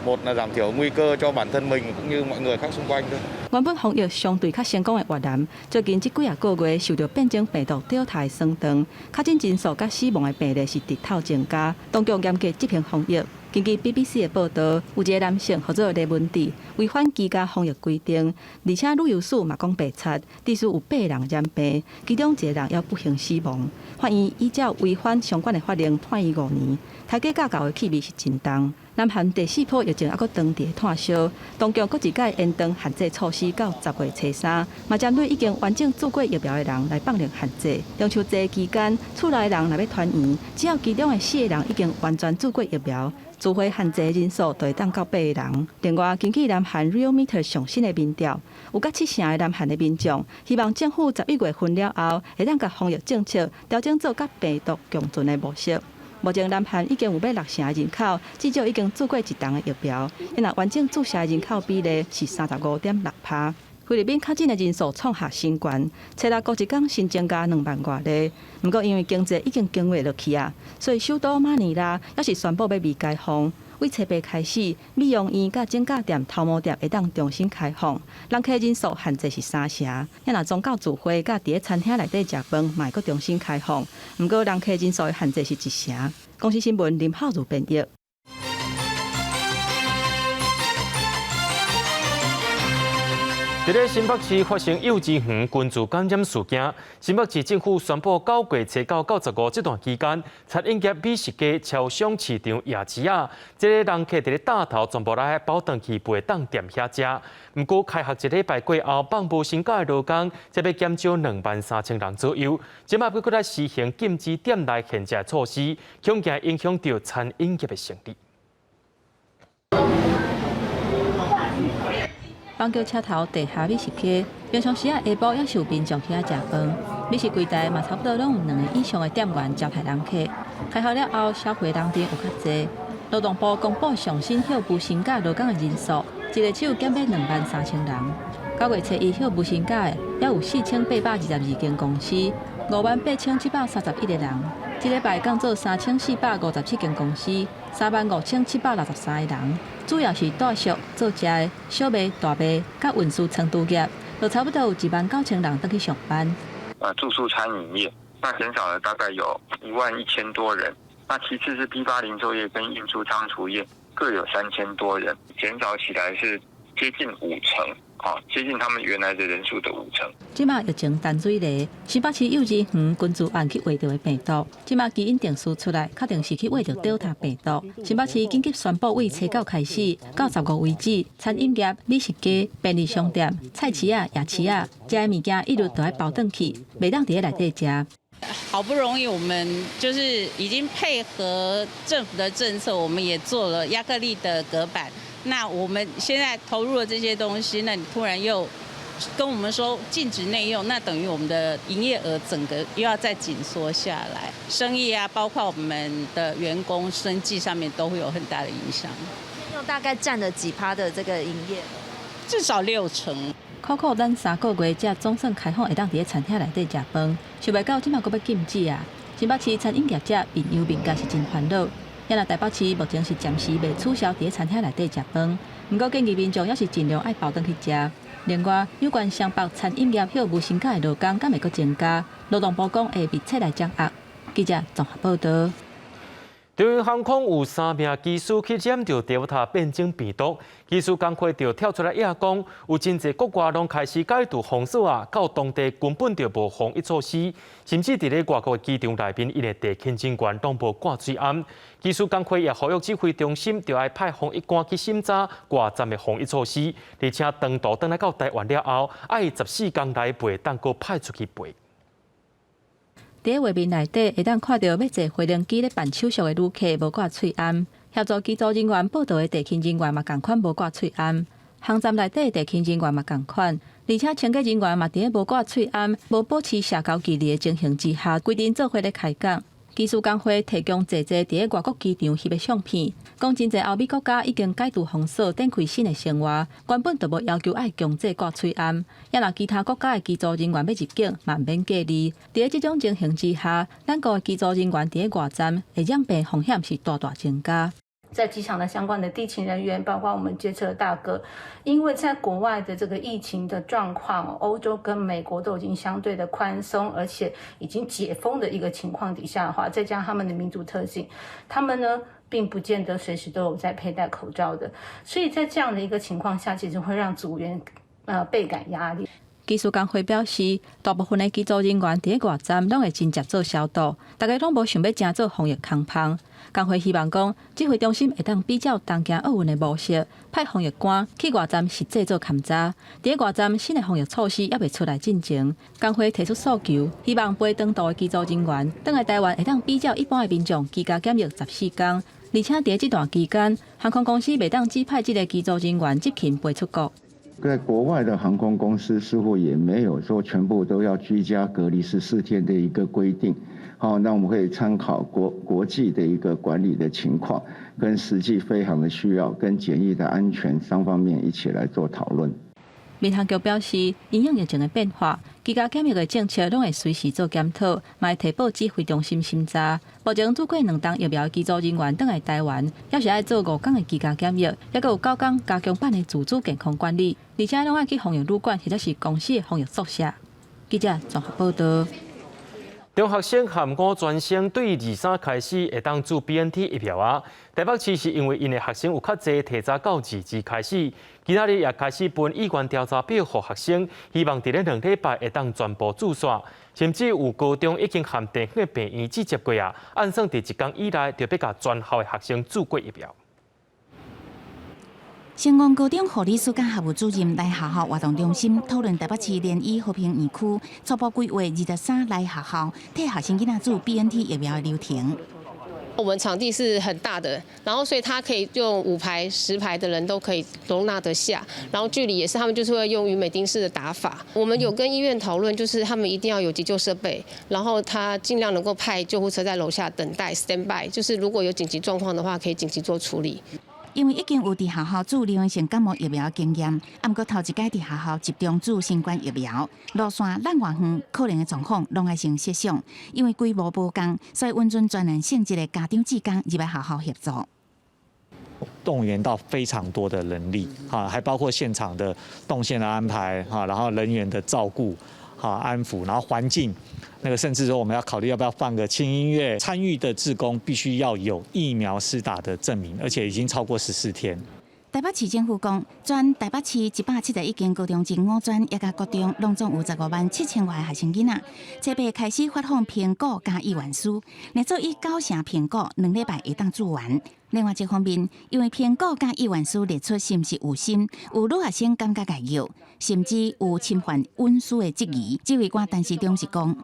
Một là giảm thiểu nguy cơ cho bản thân mình cũng như mọi người khác xung quanh thôi. 原本防疫相對較成功的越南，最近這幾仔個月受著變種病毒 Delta 的損斷，確診人數佮死亡的病例是直透增加，當局嚴格執行防疫。根據 BBC 的報導，有一个男性號做李文智，違反居家防疫規定，而且旅遊史嘛講白賊，致使有八人染病，其中一个人猶不幸死亡。法院依照違反相關的法令判伊5年。刣雞咬狗的氣味是真重。南韓第四波疫情猶閣當佇炭燒，當局閣一擺延長限制措施到10月初3，嘛針對已經完整注過疫苗的人來放寬限制。中秋節期間，厝內人若欲團圓，只要其中的四个人已經完全注過疫苗，聚會限制人數就會當到八个人。另外，根據南韓 Realmeter 上新的民調，有逾七成的南韓的民眾希望政府11月份了後，會當共防疫政策調整做佮病毒共存的模式。目前南韓已經有欲六成的人口至少已經注過一劑的疫苗，若完整注射的人口比例是35.6%。菲律賓確診的人數創下新高，初六閣一工新增加2萬外例。毋過因為經濟已經經過落去啊，所以首都馬尼拉猶是宣布欲微解封。對初八開始，美容院佮整甲店、頭毛店會當重新開放，人客人數限制是三成。若宗教聚會佮佇咧餐廳內底食飯，嘛會閣重新開放。毋過人客人數的限制是一成。公視新聞林浩如編譯。佇咧新北市發生幼稚園群聚感染事件，新北市政府宣布，9月初9到95這段期間，餐飲業、美食街、超商、市場、夜市仔，這个人客佇咧大頭全部來包轉去袂當踮遐食。毋過開學一禮拜過後，放無薪假的勞工，才欲減少23,000人左右。這擺閣閣來實行禁止店內現食措施，恐驚影響著餐飲業的生意。板橋車頭地下美食街，平常時仔下晡猶是有民眾去遐食飯。美食櫃台嘛，差不多攏有兩個以上的店員招待人客。開學了後，消費人陣有較濟。勞動部公布上新休無薪假勞工的人數，一个手減欲23,000人。9月初1休無薪假的，猶有4822間公司，58,731個人。這禮拜降做3457間公司，35,763個人。主要是住宿、做食的、小賣、大賣，佮運輸倉儲業，就差不多有19,000人轉去上班。住宿餐飲業，那減少了大概有11,000多人。那其次是批發零售業跟運輸倉儲業，各有3,000多人，減少起來是接近5成。接近他們原來的人數的5成。這馬疫情淡水螺，新北市幼稚園群聚案去挖著的病毒，這馬基因定序出來，確定是去挖著 Delta 病毒。新北市緊急宣布，對初九開始到15為止，餐飲業、美食街、便利商店、菜市仔、夜市仔，食的物件一律都愛包轉去，袂當佇咧內底食。好不容易，我們就是已經配合政府的政策，我們也做了亞克力的隔板。那我們現在投入了這些東西，那你突然又跟我們說禁止內用，那等於我們的營業額整個又要再緊縮下來，生意啊，包括我們的員工生計上面都會有很大的影響。內用大概佔了幾趴的這個營業？至少6成。苦苦等3個月，才總算開放會當佇咧餐廳內底食飯，想袂到這馬閣欲禁止啊！新北市餐飲業者面憂面頰是真煩惱。也若台北市目前是暫時袂取消佇咧餐廳內底食飯，毋過建議民眾猶是盡量愛包轉去食。另外，有關雙北餐飲業休無薪假的勞工，敢會閣增加？勞動部講會密切來掌握。記者綜合報導。長榮航空有3名機師去染著 Delta 變種病毒，機師工會就跳出來揶講，有真濟國外攏開始解除封鎖啊，到當地根本就無防疫措施，甚至佇咧外國機場內面，𪜶的地勤人員攏無掛喙罨。機師工會也呼籲指揮中心，著愛派防疫官去審查外站的防疫措施，而且長途轉來到台灣了後，愛14天內袂當閣派出去飛。佇畫面內底會當看著欲坐飛行機咧辦手續的旅客無掛喙罨，協助機組人員報到的地勤人員嘛仝款無掛喙罨，航站內底的地勤人員嘛仝款，而且清潔人員嘛佇咧無掛喙罨、無保持社交距離的情形之下，規陣做伙咧開講。機師工會提供濟濟佇咧外國機場翕的相片，講真濟歐美國家已經解除封鎖，展開新的生活，原本就無要求愛強制掛喙罨。也若其他國家的機組人員欲入境，嘛毋免隔離。佇咧這種情形之下，咱國的機組人員佇咧外站會染病風險是大大增加。在機場的相關的地勤人員，包括我們接車的大哥，因為在國外的這個疫情的狀況，歐洲跟美國都已經相對的寬鬆，而且已經解封的一個情況底下的話，再加上他們的民族特性，他們呢並不見得隨時都有在佩戴口罩的，所以在這樣的一個情況下，其實會讓組員倍感壓力。機師工會表示，大部分的機組人員佇咧外站攏會盡責做消毒，大家攏無想欲成做防疫空縫。工會希望講，指揮中心會當比照東京奧運的模式，派防疫官去外站實際做勘查。佇咧外站新的防疫措施猶未出來進前，工會提出訴求，希望飛長途的機組人員轉來台灣會當比照一般的民眾居家檢疫14天，而且佇咧這段期間，航空公司袂當指派這个機組人員執勤飛出國。在國外的航空公司似乎也沒有說全部都要居家隔離14天的一個規定。好，那我們可以參考國際的一個管理的情況，跟實際飛航的需要，跟檢疫的安全三方面一起來做討論。民航局表示，因應疫情的變化，居家檢疫的政策攏會隨時做檢討，嘛會提報指揮中心審查。目前注過兩針疫苗的機組人員轉來台灣，猶是愛做5天的居家檢疫，猶閣有9天加強版的自主健康管理，而且攏愛去防疫旅館或者是公司的防疫宿舍。記者綜合報道。中學生和五專生對23開始會當注 BNT 疫苗啊。台北市是因為𪜶的學生有較濟提早到2日開始，今仔日也開始分意願調查表予學生，希望佇咧2禮拜會當全部注煞。甚至有高中已經和地方的病院接過啊，按算佇一工以內就欲共全校的學生注過疫苗。成功高中護理師佮校務主任來學校活動中心討論台北市聯醫和平院區初步規劃23來學校替學生囡仔注 BNT 疫苗的流程。我們場地是很大的，然後所以他可以用5排、10排的人都可以容納得下，然後距離也是他們就是會用魚美丁式的打法。我們有跟醫院討論，就是他們一定要有急救設備，然後他盡量能夠派救護車在樓下等待 stand by，就是如果有緊急狀況的話，可以緊急做處理。因為已經有佇學校注流行性感冒疫苗的經驗，毋過頭一擺佇學校集中注新冠疫苗，路線咱偌遠，可能的狀況攏愛先設想。因為規模無仝，所以允准專案性質的家長志工入來學校協助。動員到非常多的人力，哈，還包括現場的動線的安排，哈，然後人員的照顧，哈，安撫，然後環境，那個甚至說我們要考慮要不要放個輕音樂，參與的志工必須要有疫苗施打的證明，而且已經超過14天。台北市政府講，全台北市171間高中職五專，抑佮國中，攏總有15萬7千外學生囡仔。初八開始發放評估佮意願書，若做以9成評估，2禮拜會當注完。另外一方面，因為評估佮意願書列出是毋是有心，有女學生感覺礙藥，甚至有侵犯隱私的質疑。指揮官陳時中是講。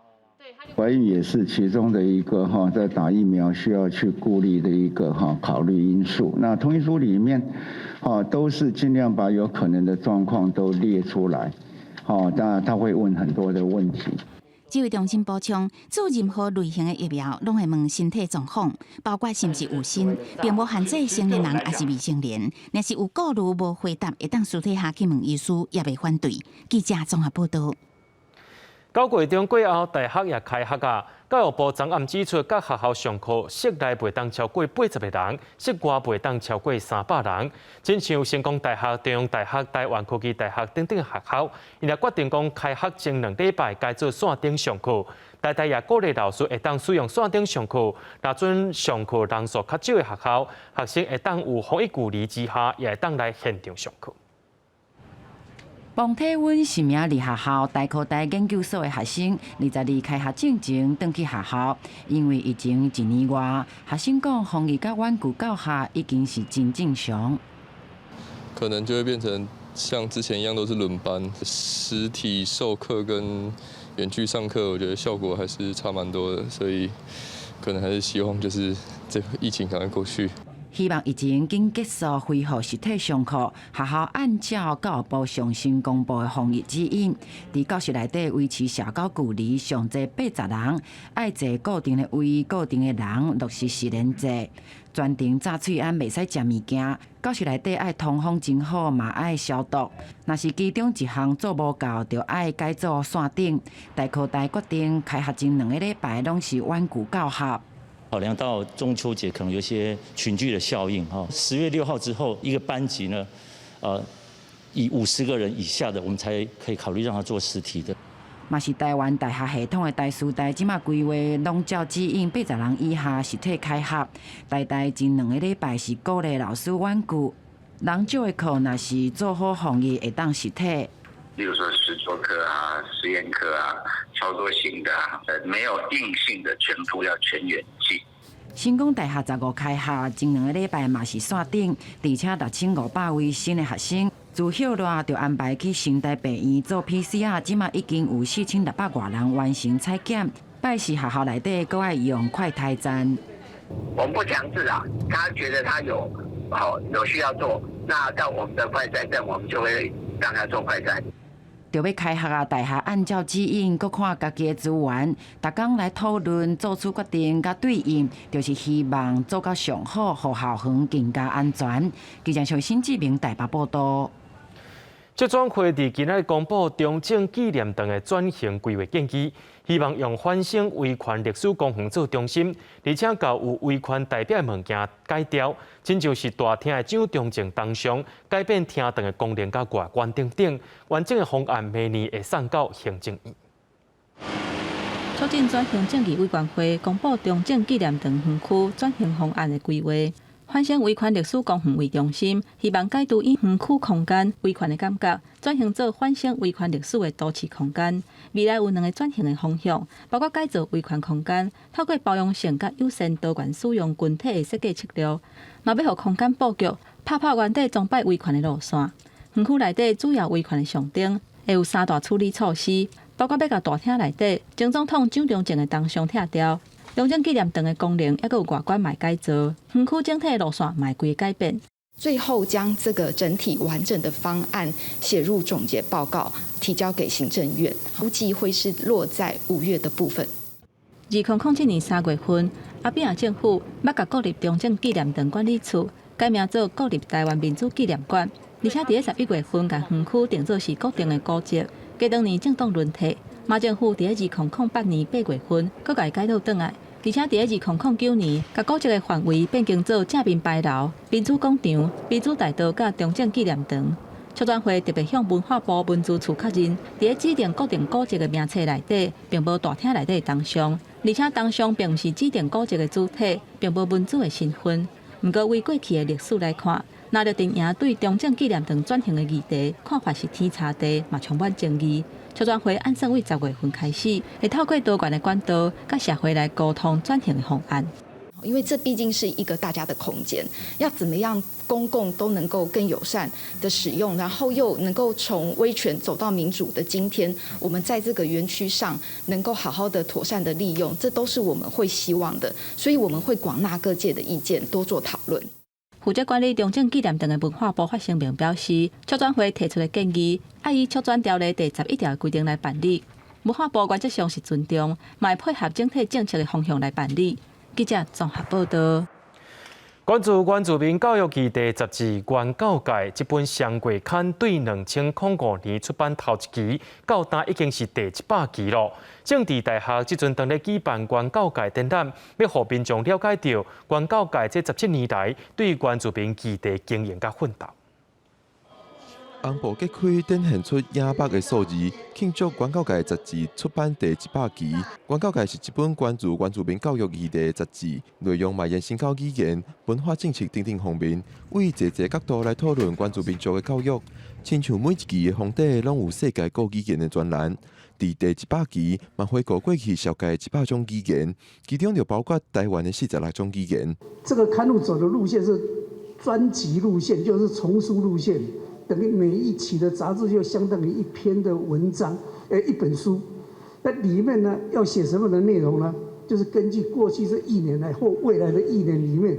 懷孕也是其中的一個哈，在打疫苗需要去顧慮的一個哈考慮因素。那同意書裡面，哈都是盡量把有可能的狀況都列出來，好，當然他會問很多的問題。指揮中心補充，注任何類型的疫苗，攏會問身體狀況，包括是毋是有身，並無限制成年人抑是未成年。若是有顧慮無回答，會當私底下去問醫師，也袂反對。記者綜合報道。9月中過後，大學也開學啊。教育部昨暗指出，各學校上課室內袂當超過80個人，室外袂當超過300人。親像成功大學、中央大學、台灣科技大學等等學校，𪜶也決定講開學前2禮拜改做線頂上課。台大也鼓勵老師會當使用線頂上課，若準上課人數較少的學校，學生會當有防疫距離之下，也會當來現場上課。磅體溫實名字學校台科大研究所的學生，22開學進前轉去學校，因為疫情一年外，學生講防疫佮遠距教學已經是真正常。可能就會變成像之前一樣都是輪班，實體授課跟遠距上課，我覺得效果還是差蠻多的，所以可能還是希望就是這個疫情趕快過去。希望疫情緊結束，恢復實體上課。學校按照教育部上新公布的防疫指引，佇教室內底維持社交距離上濟80人，愛坐固定的位、固定的人，落實實聯制。全程罩喙罨，袂使食物件。教室內底愛通風真好，嘛愛消毒。若是其中一項做無夠，就愛改做線頂。台科大決定開學前2個禮拜攏是遠距教學。考量到中秋節可能有些群聚的效應，哈，10月6號之後，一個班級呢，以50個人以下的，我們才可以考慮讓他做實體的。嘛是臺灣大學系統的台師大，這馬規劃攏照指引80人以下實體開學。台大前2個禮拜是鼓勵老師遠距，人少的課若是做好防疫，會當實體。例如說實作課啊、實驗課啊、操作型的啊，沒有硬性的全部要全遠距。成功大學15開學，前2個禮拜嘛是線頂，而且6500位新的學生自歇熱就安排去成大病院做 PCR，這馬已經有4600外人完成採檢。拜四學校內底閣愛用快篩站。我們不強制啊，他覺得他有好有需要做，那到我們的快篩站，我們就會讓他做快篩。著欲開學啊！大學按照指引，閣看家己的資源，逐工來討論，做出決定，佮對應，就是希望做到上好，予校園更加安全。記者新志明台北報道。促轉會佇今仔日公布中正紀念堂的轉型規劃建議，希望用反省維權歷史公園做中心，而且共有維權代表的物件改掉，親像是大廳的蔣中正銅像，改變廳堂的功能佮外觀等等，完整的方案明年會送到行政院。促進轉型正義委員會公布中正紀念堂園區轉型方案的規劃。反省維權歷史公園為中心，希望解除以園區空間維權的感覺，轉型做反省維權歷史的都市空間。未來有兩個轉型的方向，包括改造維權空間，透過包容性佮友善多元使用群體的設計策略，嘛欲予空間布局，拍破原底鐘擺維權的路線。園區內底主要維權的象徵，會有三大處理措施，包括欲共大廳內底前總統蔣中正的銅像拆掉。中正紀念堂的功能，抑閣有外觀嘛改造，園區整體的路線嘛會規改變。最後將這個整體完整的方案寫入總結報告，提交給行政院，估計會是落在5月的部分。2007年3月份，阿扁政府欲共國立中正紀念堂管理處改名做國立臺灣民主紀念館，而且佇咧11月份，共園區定做是國定的古蹟。過當年政黨輪替，馬政府佇咧2008年8月份，閣共伊改倒轉來。而且佇咧2009年，共古蹟的範圍變更做正面牌樓、民主廣場、民主大道佮中正紀念堂。促轉會特別向文化部文資處確認，佇咧指定國定古蹟的名冊內底，並無大廳內底的銅像，而且銅像並毋是指定古蹟的主體，並無文資的身份。毋過，為過去的歷史來看，藍綠陣營對中正紀念堂轉型的議題看法是天差地，嘛充滿爭議。促轉會按算為10月份開始，會透過多元的管道，佮社會來溝通轉型的方案。因為這畢竟是一個大家的空間，要怎麼樣公共都能夠更友善的使用，然後又能夠從威權走到民主的今天，我們在這個園區上能夠好好的妥善的利用，這都是我們會希望的，所以我們會廣納各界的意見，多做討論。負責管理中正紀念堂的文化部發聲明表示，促轉會提出的建議，愛依促轉條例第11條的規定來辦理。文化部原則上是尊重，嘛會配合整體政策的方向來辦理。記者綜合報道。關注原住民教育議題雜誌《原教界》這本雙月刊對2005年出版頭一期，到今已經是第100期囉。政治大學這陣當咧舉辦原教界展覽，欲予民眾了解著原教界這17年來對原住民議題經營佮奮鬥。紅布揭開，展現出野百的數字，慶祝《原教界》雜誌出版第100期。《原教界》是一本關注原住民教育議題的雜誌，內容嘛延伸到語言、文化政策等等方面，為濟濟角度來討論原住民族的教育。親像每一期的封底攏有世界各語言的專欄。佇第100期嘛回顧過去紹介100種語言，其中就包括臺灣的46種語言。這個刊物走的路線是專輯路線，就是叢書路線。等於每一期的雜誌就相當於一篇的文章，一本書。那裡面呢要寫什麼的內容呢？就是根據過去這一年來或未來的一年裡面，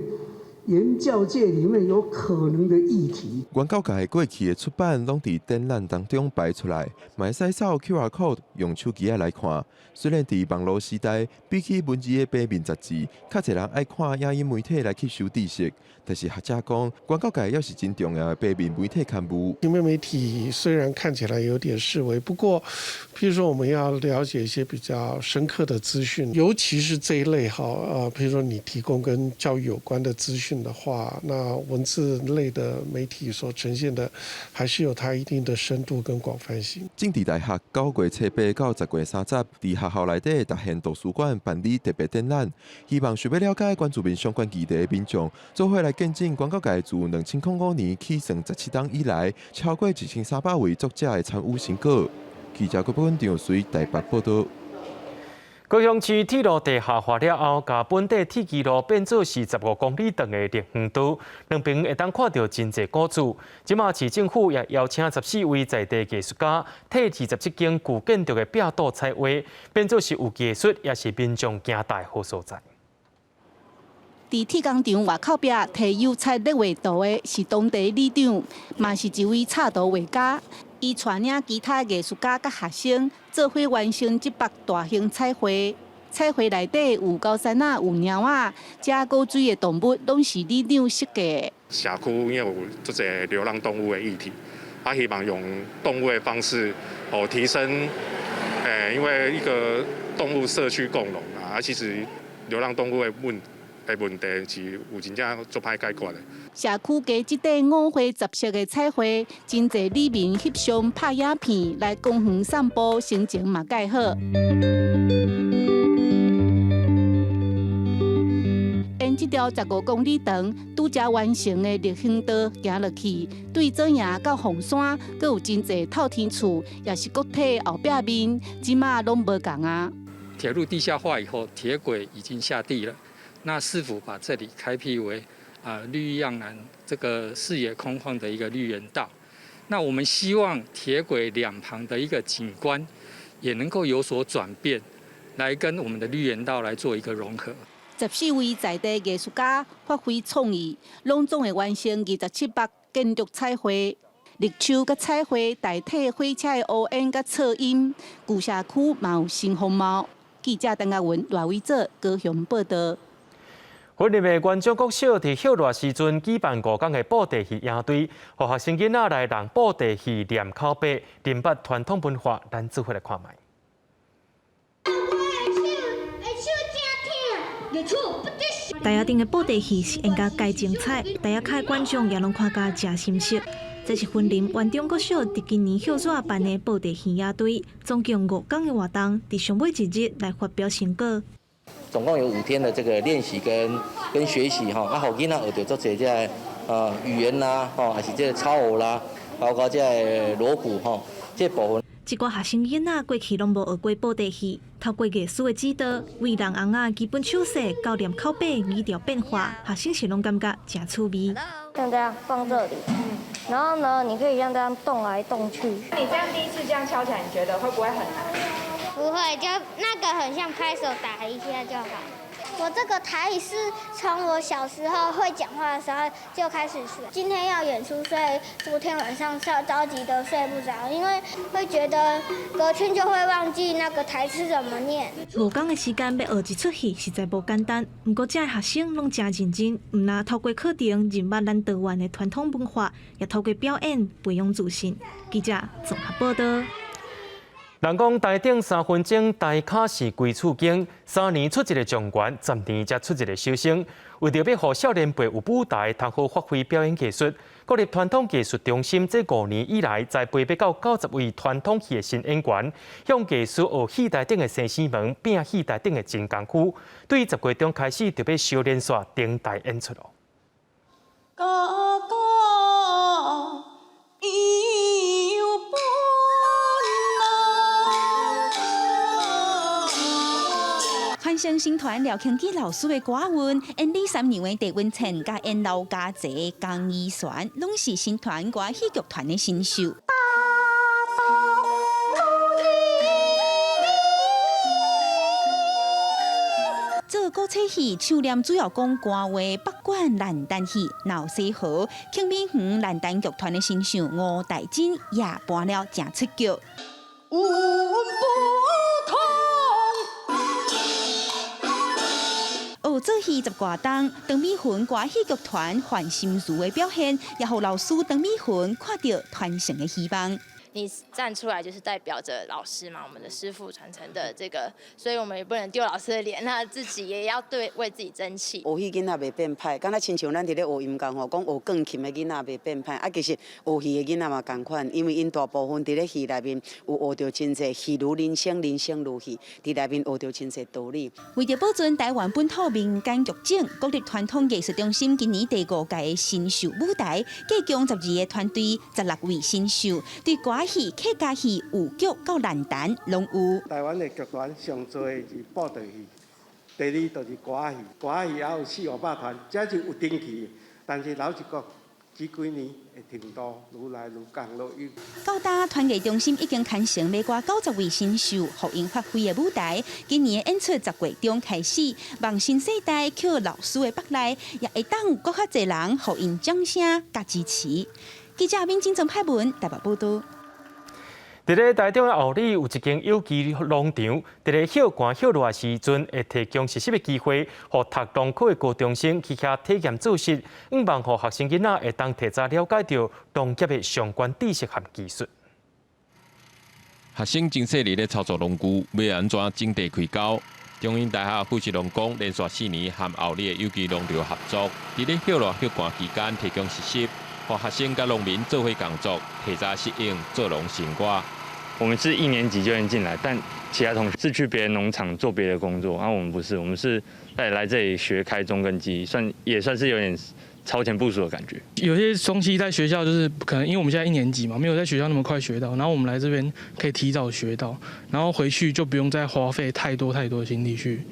研教界裡面有可能的議題。原教界過去的出版攏佇展覽當中擺出來，嘛會使掃 QR code 用手機仔來看。雖然佇網路時代，比起文字的平面雜誌，較濟人愛看影音媒體來吸收知識，但是學者講，原教界猶是真重要的平面媒體刊物。平面媒體雖然看起來有點式微，不過，譬如說我們要了解一些比較深刻的資訊，尤其是這一類哈，譬如說你提供跟教育有關的資訊的話，那文字類的媒體所呈現的，還是有它一定的深度跟廣泛性。政治大學9月初8到10月30，佇學校內底的達賢圖書館辦理特別展覽，希望想欲了解原住民相關議題的民眾，做伙來見證原教界自2005年起算17冬以來，超過1300位作者的參與成果。記者郭本長隨台北報道。高雄市鐵路地下化了後，共本地鐵支路變做是15公里長的綠園道，兩邊會當看著真濟古厝。這馬市政府也邀請14位在地藝術家，替27間舊建築的壁塗彩畫，變做是有藝術，也是民眾行蹛好所在。佇鐵工場外口壁提油彩綠畫圖的是當地里長，嘛是一位插圖畫家。伊帶領其他藝術家佮學生做伙完成這幅大型彩繪。彩繪內底有高山仔，有貓仔，遮古錐的動物攏是里長設計的。社區因為有這濟流浪動物的議題，他希望用動物的方式哦提升，因為一個動物社區共融啊，其實流浪動物的問題是有真正足歹解決的。社區街這塊五花十色的彩繪，真濟里民翕相拍影片來公園散步，心情嘛蓋好。沿這條15公里長、拄才完成的綠行道行落去，對左營到鳳山，閣有真濟透天厝，也是國鐵後壁面，這馬攏無仝啊。鐵路地下化以後，鐵軌已經下地了。那市府把這裡開闢為綠意盎然、這個視野空曠的一個綠園道。那我們希望鐵軌兩旁的一個景觀也能夠有所轉變，來跟我們的綠園道來做一個融合。14位在地藝術家發揮創意，攏總會完成27幅建築彩繪。綠樹佮彩繪代替火車的烏煙佮噪音，舊社區嘛有新風貌。記者鄧亞文、賴偉哲高雄報道。雲林的元長國小佇歇熱時陣舉辦5工的布袋戲營隊，予學生囡仔來弄布袋戲念口白，認捌傳統文化，咱做伙來看覓。台仔頂的布袋戲是演甲蓋精彩，台仔跤的觀眾也攏看甲誠心適。這是雲林元長國小佇今年歇熱辦的布袋戲營隊，總共5工的活動，佇上尾一日來發表成果。總共有5天的這個練習跟學習吼，啊，予囡仔學著足濟這个語言啦，吼，還是這個操偶啦，包括這个鑼鼓吼，這個部分。這寡學生囡仔過去攏無學過布袋戲，透過藝師的指導，為人尪仔基本手勢到念口白、語調變化，學生是攏感覺誠趣味。像這樣放這裡，然後呢，你可以像這樣動來動去。你這樣第一次這樣敲起來，你覺得會不會很難？不會，就那個很像拍手打一下就好。我這個台語是從我小時候會講話的時候就開始學。今天要演出，所以昨天晚上着急得睡不着，因為會覺得隔天就會忘記那個台詞怎麼念。5工的時間欲學一齣戲實在無簡單，毋過遮的學生攏誠認真，毋但透過課程認捌咱台灣的傳統文化，也透過表演培養自信。記者綜合報道。人講台頂3分鐘，台跤是規厝間，3年出一个狀元，10年才出一个小生。為著欲予少年輩有舞台，通好發揮表演藝術，國立傳統藝術中心這5年以來，栽培欲到90位傳統戲的新演員，向藝術學戲台頂的先生們拼戲台頂的真功夫。對10月中開始，就欲小連續登台演出囉。家家有本難。傳承新團廖慶基老師的歌韻，演李三娘的鄭文倩，佮演劉家濟、江怡璇，攏是新團歌戲劇團的新秀。做古册戲，唱念主要講官話，北管蘭旦戲、鬧西河、慶美園蘭旦劇團的新秀吳大珍也搬了誠出腳。有不同。學做戲十外冬，陳美雲歌戲劇團范心如的表現，也予老師陳美雲看著傳承的希望。你站出來就是代表着老師嘛，我們的師傅傳承的這個，所以我們也不能丟老師的臉，那自己也要對為自己爭氣。學戲囡仔袂變歹，敢若親像咱佇咧學音樂吼，講學鋼琴的囡仔袂變歹，啊，其實學戲的囡仔嘛仝款，因為𪜶大部分佇咧戲內面有學著真濟戲如人生，人生如戲，佇內面學著真濟道理。為著保存台灣本土民間劇種，國立傳統藝術中心今年第五屆的新秀舞台，計共12個團隊，16位新秀，對歌戲、客家戲、豫劇到蘭旦攏有。台灣的劇團上濟的是布袋戲，第二就是歌仔戲，歌仔戲還有四五百團，這是有登記的。但是老實講，這幾年的程度愈來愈降落去。到今傳藝中心已經牽成欲掛90位新秀，予𪜶發揮的舞台。今年的演出10月中開始，望新世代抾老師的腹內，也會當有閣較濟人予𪜶掌聲佮支持。記者敏晶曾派文台北報導。佇咧台中的后里有一間有機農場，佇咧歇寒歇熱的時陣，會提供實習的機會，予讀農科的高中生去遐體驗做實，向望予學生囡仔會當提早了解著農業的相關知識和技術。學生真細膩咧操作農具，欲按怎整地開溝。中興大學富士農工連續4年和后里的有機農場合作，佇咧歇熱歇寒期間提供實習。予學生佮農民做伙工作，提早適應做農生活。我們是一年級就能進來，但其他同學是去別的農場做別的工作，啊，我們不是，我們是來這裡學開中耕機，算也算是有點超前部署的感覺。有些東西在學校就是可能因為我們現在一年級嘛，沒有在學校那麼快學到，然後我們來這邊可以提早學到，然後回去就不用再花費太多太多的心力去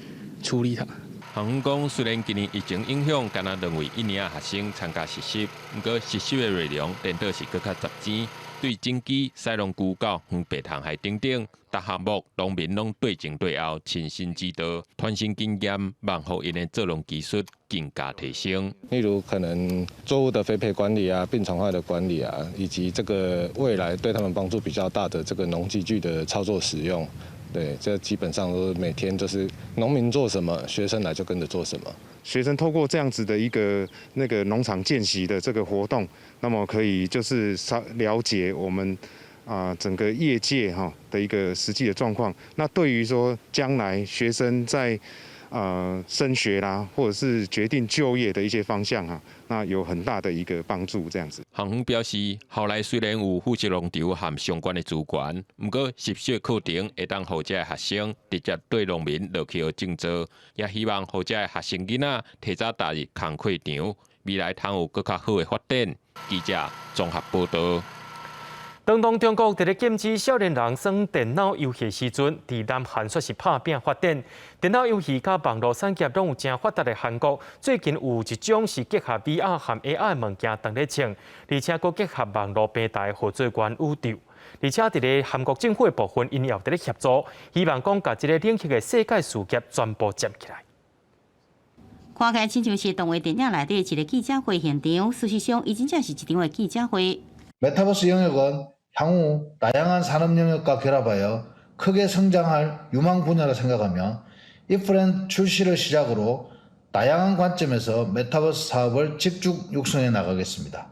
處理它。校方講，雖然今年疫情影響，干焦兩位一年仔學生參加實習，毋過實習的內容顛倒是閣較雜錢，對整機、使農具到防白蟲害等等，逐項目農民攏對前對後親身指導，傳承經驗，望予𪜶的做農技術更加提升。例如可能作物的肥培管理啊、病蟲害的管理啊，以及這個未來對他們幫助比較大的這個農機具的操作使用。對，這基本上都是每天就是農民做什麼，學生來就跟着做什麼。學生透過這樣子的一個那個農場見習的這個活動，那麼可以就是稍了解我們啊整個業界哈的一個實際的狀況。那對於說將來學生在升學啦，或者是決定就業的一些方向哈，那有很大的一個幫助。這樣子。校方表示，校內雖然有富士農場和相關的資源，毋過實習課程會當予這个學生直接對農民落去學種做，也希望予這个學生囡仔提早踏入工課場，未來通有閣較好的發展。記者綜合報導。當當中國佇咧禁止少年人耍電腦遊戲時陣，佇南韓煞是拍拚發展。電腦遊戲佮網路產業攏有誠發達的韓國，最近有一種是結合 VR 和 AR 的物件當咧穿，而且閣結合網路平台號做元宇宙。而且佇咧韓國政府的部分，𪜶也有佇咧協助，希望講共這个領域的世界事業全部佔起來。看起來親像是動畫電影內底一個記者會現場，事實上，伊真正是一場的記者會。 메타버스 영역은 향후 다양한 산업 영역과 결합하여 크게 성장할 유망 분야라 생각하며 이프랜드 출시를 시작으로 다양한 관점에서 메타버스 사업을 집중 육성해 나가겠습니다.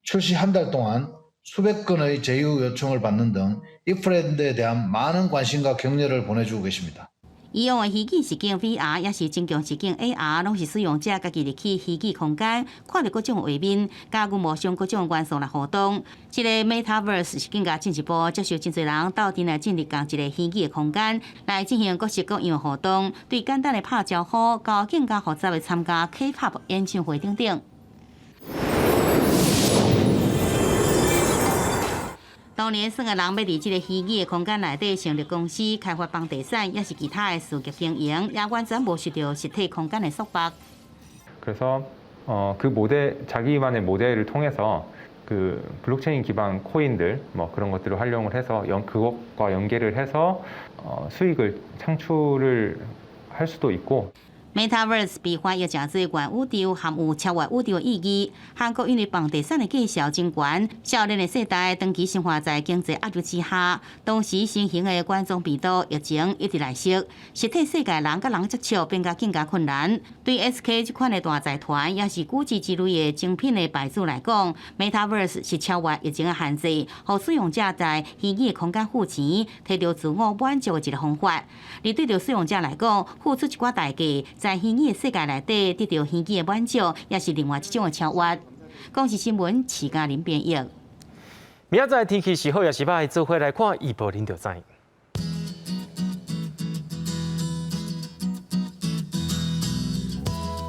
출시 한 달 동안 수백 건의 제휴 요청을 받는 등 이프랜드에 대한 많은 관심과 격려를 보내주고 계십니다. 以往的虛擬實境 VR，抑是增強實境 AR，攏是使用者家己入去虛擬空間，看著各種畫面，佮熒幕上各種元素來互動。這個 Metaverse 是更加進一步，接受真濟人鬥陣來進入仝一个虛擬的空間，來進行各式各樣的互動，對簡單的拍招呼，到更加複雜的參加 K-pop 演唱會等等。當年耍的人欲佇這个虛擬的空間內底成立公司、開發房地產，抑是其他的事業經營，也完全無受著實體空間的束縛。 그래서 그 모델 자기만의 모델을 통해서 그 블록체인 기반 코인들 뭐 그런 것들을 활용을 해서 연, 그것과 연계를 해서 수익을 창출을 할 수도 있고. Metaverse 被翻譯成做元宇宙，含有超越宇宙的意義。韓國因為房地產的價數真懸，少年的世代長期生活在經濟壓力之下，同時新型的冠狀病毒疫情一直來襲，實體世界人佮人接觸變甲更加困難。對 SK 這款的大財團，抑是古蹟之類的精品的牌子來講，Metaverse 是超越疫情的限制，予使用者在虛擬的空間付錢，提著自我滿足的一个方法。而對著使用者來講，付出一寡代價，在虛擬的世界內底得著虛擬的滿足，也是另外一種的超越。公視新聞，徐嘉玲編譯。明仔載天氣是好抑是䆀，做伙來看預報，恁就知。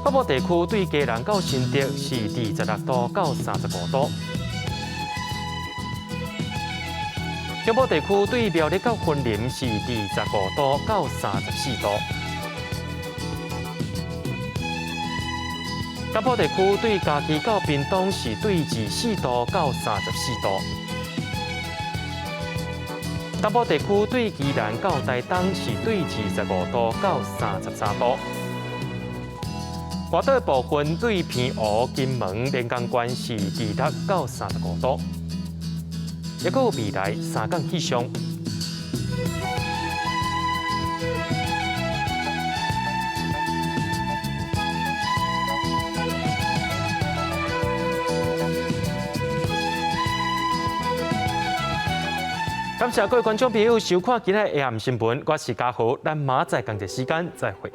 北部地區對基隆到新竹是26度到35度。中部地區對苗栗到雲林是25度到34度。南部地區對嘉義到屏東是對24度到34度。東部地區對宜蘭到台東是對25度到33度。外島部分對澎湖、金門、連江縣是26到35度。抑閣有未來三天氣象。感謝各位觀眾朋友收看今日的下午新聞，我是嘉豪，咱明仔載仝一時間再會。